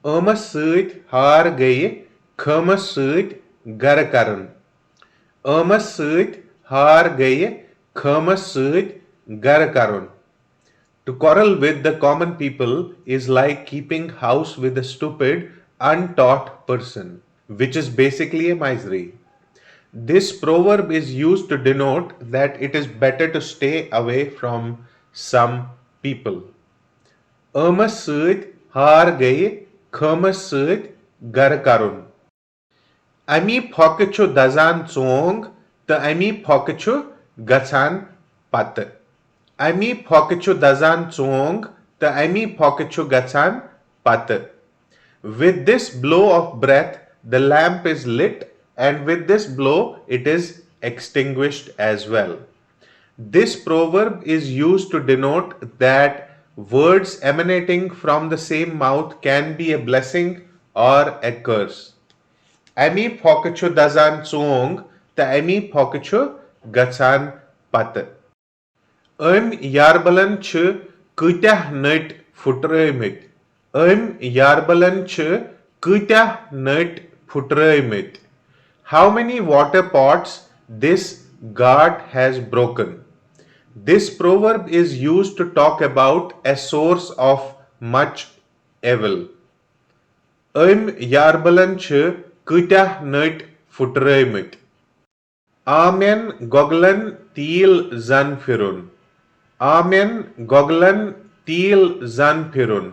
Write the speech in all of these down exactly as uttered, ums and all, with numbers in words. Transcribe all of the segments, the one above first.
ٲمس سۭتۍ ہار گٔیہِ خٲمس سۭتۍ گرٕ کرُن۔ ٲمس سۭتۍ ہار گٔیہِ خٲمس سۭتۍ گرٕ کرُن۔ To quarrel with the common people is like keeping house with a stupid, untaught person, which is basically a misery. This proverb is used to denote that it is better to stay away from some people. ٲمس سۭتۍ ہار گٔیہِ خٲمس سۭتۍ گرٕ کرُن۔ امی پھۄکہٕ چھُ دزان Zhong تہٕ امی پھۄکہٕ چھُ گژھان پتہٕ۔ امی پھۄکہٕ چھُ دزان ژونگ تہٕ امی پھۄکہٕ چھُ گژھان پتہٕ۔ With this blow of breath, the lamp is lit, and with this blow, it is extinguished as well. This proverb is used to denote that words emanating from the same mouth can be a blessing or a curse. امی پھۄکہٕ چھُ دزان Zhong تہٕ امی پھۄکہٕ چھُ گژھان پتہٕ۔ أمۍ یاربلن چھِ کۭتیاہ نٔٹۍ پھُٹرٲومٕتۍ۔ أمۍ یاربلن چھِ کۭتیاہ نٔٹۍ پھُٹرٲومٕتۍ۔ How many water pots this god has broken. This proverb is used to talk about a source of much evil. أمۍ یاربلن چھِ کۭتیاہ نٔٹۍ پھُٹرٲومٕتۍ۔ آمین گۄگلن تیٖل زن پھِرُن۔ آمین گۄگلن تیٖل زن پھِرُن۔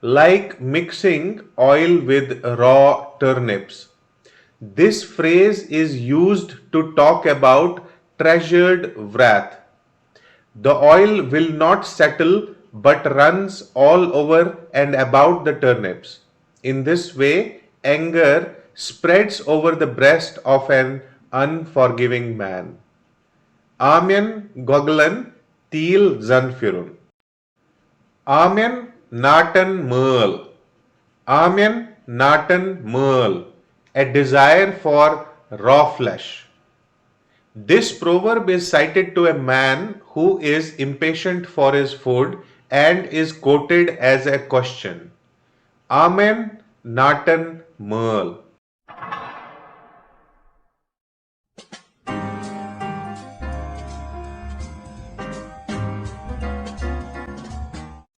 Like mixing oil with raw turnips. This phrase is used to talk about treasured wrath. The oil will not settle but runs all over and about the turnips. In this way, anger spreads over the breast of an unforgiving man. آمین گۄگلن تیٖل زن پھِرُن۔ آمین ناٹن مٲل۔ آمین ناٹن مٲل۔ A desire for raw flesh. This proverb is cited to a man who is impatient for his food and is quoted as a question. آمین ناٹن مٲل۔